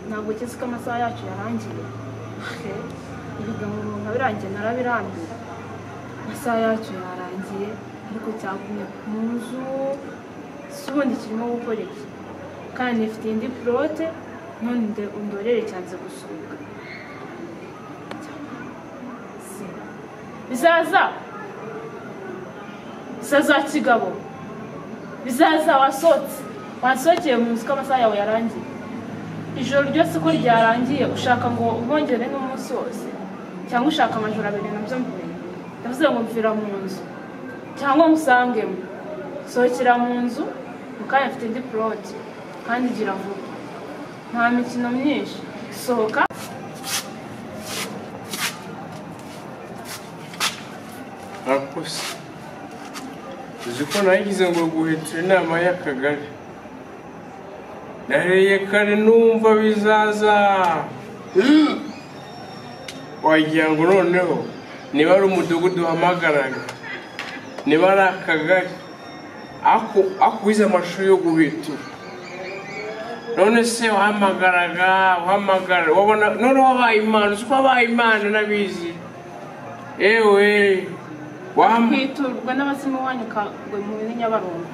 Ntabwo kizi ko amasaha yacu yarangiye. Ibigango nka birangiye narabirambiwe. Amasaha yacu yarangiye ariko cyagumye mu nzu. Ubundi kirimo gukora iki? Kandi ifite indi plote none undorere cyanze gusohoka. Bizaza. Bizaza kigabo. Bizaza wasotse. Wansokeye mu nzu ko amasaha yawe yarangiye. Ijoro ryose ko ryarangiye ushaka ngo ubongere n'umunsi wose cyangwa ushaka amajoro abiri nabyo mvuye. Ndavuze ngo mvira mu nzu cyangwa musangemo. Sohokera mu nzu mukanya mfite indi plot kandi gira vuba. Nta mikino myinshi. Sohoka. Akose uzi ko nagize ngo guhitura inama y'akagari. Nariye kare numva bizaza. Wagira ngo noneho niba ari umudugudu uhamagaraga, niba ari akagari, akuwize amashuri yo guhitura. None se wahamagaraga, uhamagara, wabona none wabaye Imana, uzi ko wabaye Imana nabizi. Ewe kwiturwa n'abazimu wanyu kagwe mu Nyabarongo.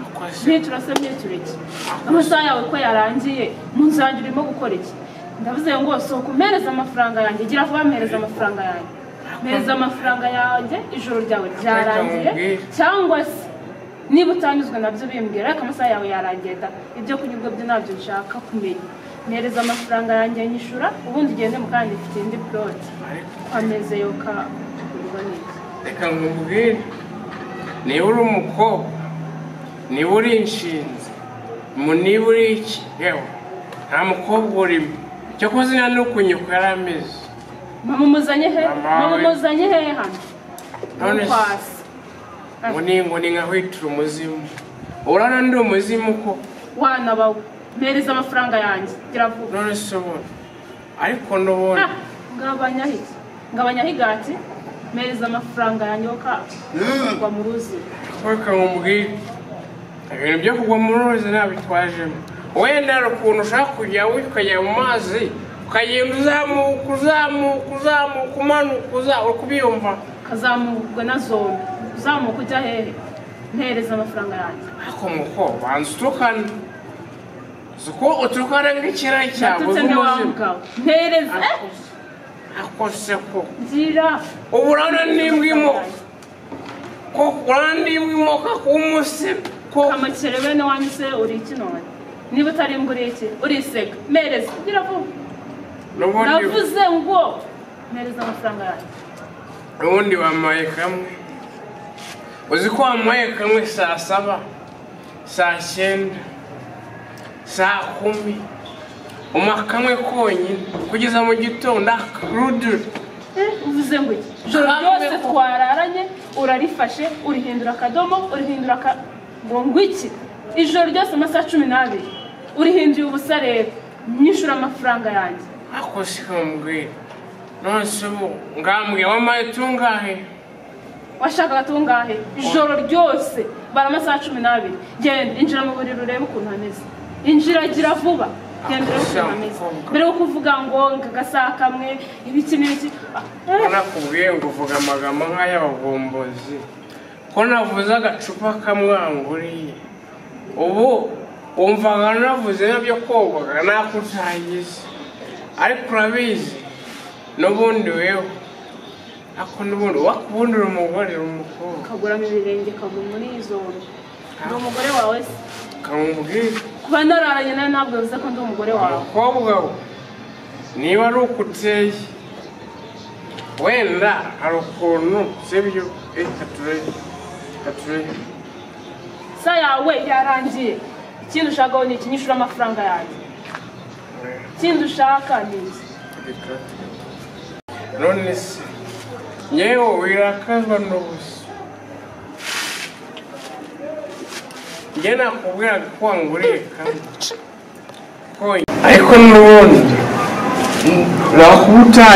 Mwitura se mwitura iki? Amasaha yawe ko yarangiye, mu nzu yanjye urimo gukora iki? Ndavuze ngo sohoka umpereze amafaranga yanjye, gira vuba mpereze amafaranga yanjye. Mpereze amafaranga yanjye, ijoro ryawe ryarangiye, cyangwa se niba utanyuzwe nabyo bimbwira, ariko amasaha yawe yarangiye da. Ibyo kunyurwa byo nabyo nshaka kumenya. Mpereze amafaranga yanjye nyishura, ubundi ugende mu kandi mfite indi plot. Ameze yo ka kurwa neza. Reka nkubwire, niba uri umukobwa, niba uri inshinzi, niba uri iki, yewe nta mukobwa urimo. Cyakoze nta n'ukunyuka yari ameze. Mama umuzanye he? Mama umuzanye he hano? None ngo ni nka hwitura umuzimu. Urabona ndi umuzimu ko? Wana bawe, mpereza amafaranga yanjye, gira vuba. None se ubundi, ariko ndabona. Ngabanya iki? Ngabanya higati? Mpereza amafaranga yanjye kugwa mu ruzi. Reka nkubwire, ibintu byo kugwa mu ruzi ntabitwajemo. Wenda hari ukuntu ushaka kujya ukajya mu mazi, ukagenda uzamuka uzamuka uzamuka umanuka uri kubiyumva. Kazamurwa na zombi, uzamuka ujya hehe? Mpereza amafaranga yanjye. Ariko muko banza utukane. Uzi ko utukana nk'ikirayi cyawe. Natutse nde wa mugabo? Mpereza. Akose ko ngira uburana n'imbwa imoka ko urana n'imbwa imoka ku munsi ko kamakere bene wanyu se uri iki none? Niba utari imbwa uri iki? Urisega. Mpereza gira vuba. Navuze ngo mpereza amafaranga yanjye. Ubundi wamaye kamwe. Uzi ko wamaye kamwe saa 7, saa 9, saa 10. Umakamwe konyine kugeza mu gitondo rudu. Uvuze ngo iki? Ijoro ryose twararanye urarifashe urihindura akadomo urihindura ngo ngwiki. Ijoro ryose amasaha 12 urihinduye ubusa rero. Nyishura amafaranga yanjye. Ako sikambwira. None se ubu ngambwe wamaye tungahe? Washakaga tungahe? Ijoro ryose bara amasaha 12. Genda injira mu buriri urebe ukuntu hameze. Injira gira vuba. Mbere yo kuvuga ngo ngagasaha kamwe ibiki n'ibiki. Nakubwiye ngo uvuga amagambo nk'ay'abavumbuzi. Ko navuze agacupa kamwanguriye. Ubu wumvaga navuze nabyo kogaga nakutagize. Ariko urabizi n'ubundi wewe. Ako n'ubundi wakubundira umugore umukobwa. Kaguramo ibirenge kagwa muri izo. Ndi umugore wawe se? Kamubwire. Kuba nararanye nawe ntabwo bivuze ko ndi umugore wawe. Umukobwa we niba ari uko uteye, wenda hari ukuntu, sibyo? Reka turebe. Sa yawe yarangiye. Ikindi ushaka ni iki? Nyishura amafaranga yanjye. Ikindi ushaka ni iki? None se nyewe wirakazwa n'ubusa? Njye nakubwiraga ko wanguriye kamwe, ariko n'ubundi nakuba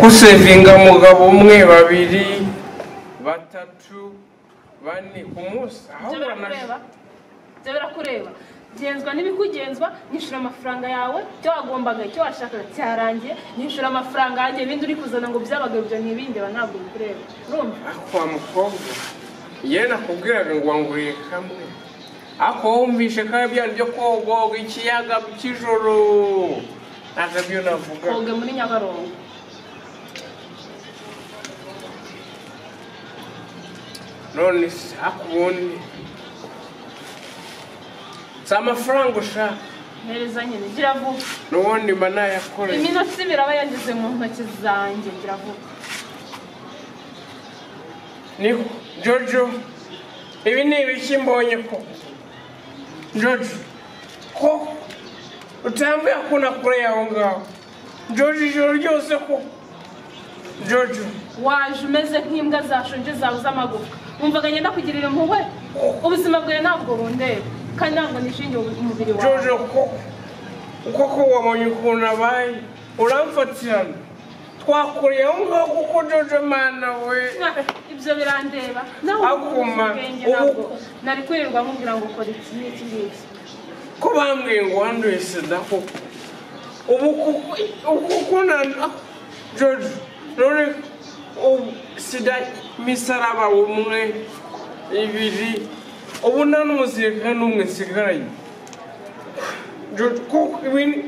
kusevinga mugabo umwe, babiri, batatu, bane ku munsi. Aho Ibyo birakureba. Genzwa n'ibikugenzwa, nyishura amafaranga yawe. Icyo wagombaga, icyo washakaga cyarangiye. Nyishura amafaranga yanjye. Ibindi uri kuzana ngo byabaga ibyo ntibindeba, ntabwo bikureba. Urumva? Ariko wa mukobwa, njyewe nakubwiraga ngo wanguriye kamwe, ariko wumvishe ko ari bya byo kogoga ikiyaga cy'ijoro, ntabwo byo navuga. Koga muri Nyabarongo. None se ariko ubundi si amafaranga ushaka? Mpereza nyine, gira vuba. N'ubundi mba nayakoreye. Iminota ibiri aba yageze mu ntoki zanjye, gira vuba. Niko Jojo, ibi ni ibiki mbonye ko Jojo ko utambwiye ko nakoreye aho ngaho? Jojo, ijoro ryose ko Jojo Waje umeze nk'imbwa zashonje zabuze amagufwa. Wumvaga ngenda kugirira impuhwe? Ubuzima bwawe ntabwo bundeba, kandi ntabwo nishingiye umubiri wawe. Jojo, koko wabonye ukuntu abaye, uramfatirana twakoreye aho ngaho kuko Jojo, mana we. Ibyo birandeba nawe. Akuma, ubwenge ntabwo nari kwirirwa nkubwira ngo ukora iki n'iki ngiki. Ko bambwiye ngo wanduye sida koko, ubu kuko na Jojo none ubu sida misaraba umwe, ibiri, ubu nta n'umusirikare n'umwe nsigaranye. Jojo, koko ibintu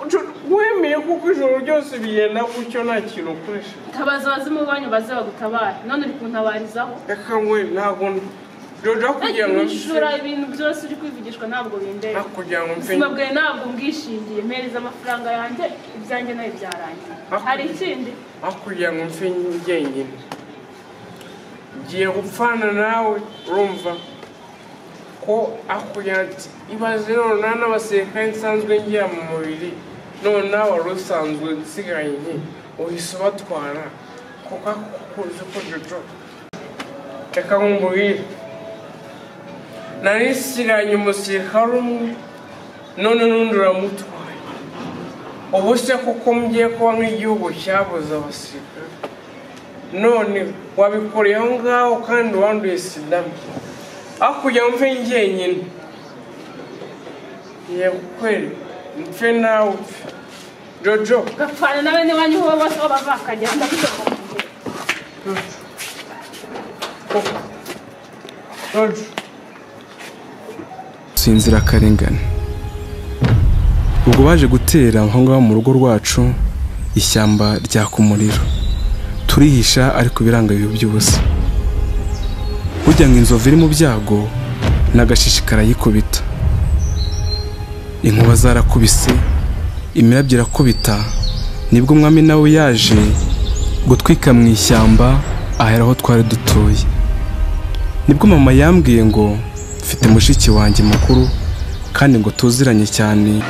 Jojo, wemeye kuko ijoro ryose bigenda gutyo nta kintu ukoresha? Tabaza abazimu banyu baze bagutabare, none uri kuntabarizaho. Reka nkwe, ntabwo Jojo, aho kugira ngo Nyishura ibintu byose uri kwivugishwa ntabwo bindeba. Aho kugira ngo mfe Ubuzima bwawe ntabwo mbwishingiye. Mpereza amafaranga yanjye, ibyanjye nawe byarangiye. Hari ikindi? Aho kugira ngo mfe njyenyine, ngiye gupfana nawe. Urumva ko aho kugira ati ibaze none nta n'abasirikare nsanzwe ngira mu mubiri, none nawe wari usanzwe nsigaye nke uhise ubatwara kuko uzi ko Jojo, reka nkubwire, nari nsigaranye umusirikare umwe, none n'undi uramutwaye. Ubu se kuko ngiye kuba nk'igihugu cyabuze abasirikare? None wabikoreye aho ngaho kandi wanduye sida mbi. Aho kugira ngo mfe njyenyine, ngiye kukwereka mpfe nawe upfe Jojo. Gapfana na bene wanyu bo bose aho bava bakagera, ndavuze ngo Koko Jojo. Si inzirakarengane. Ubwo baje gutera aho ngaho mu rugo rwacu, ishyamba ryaka umuriro, turihisha, ariko biranga biba by'ubusa. Burya ngo inzovu iri mu byago n'agashishi karayikubita. Inkuba zarakubise, imirabyo irakubita. Nibwo umwami nawe yaje gutwika mu ishyamba ahera aho twari dutuye. Nibwo mama yambwiye ngo mfite mushiki wanjye mukuru kandi ngo tuziranye cyane.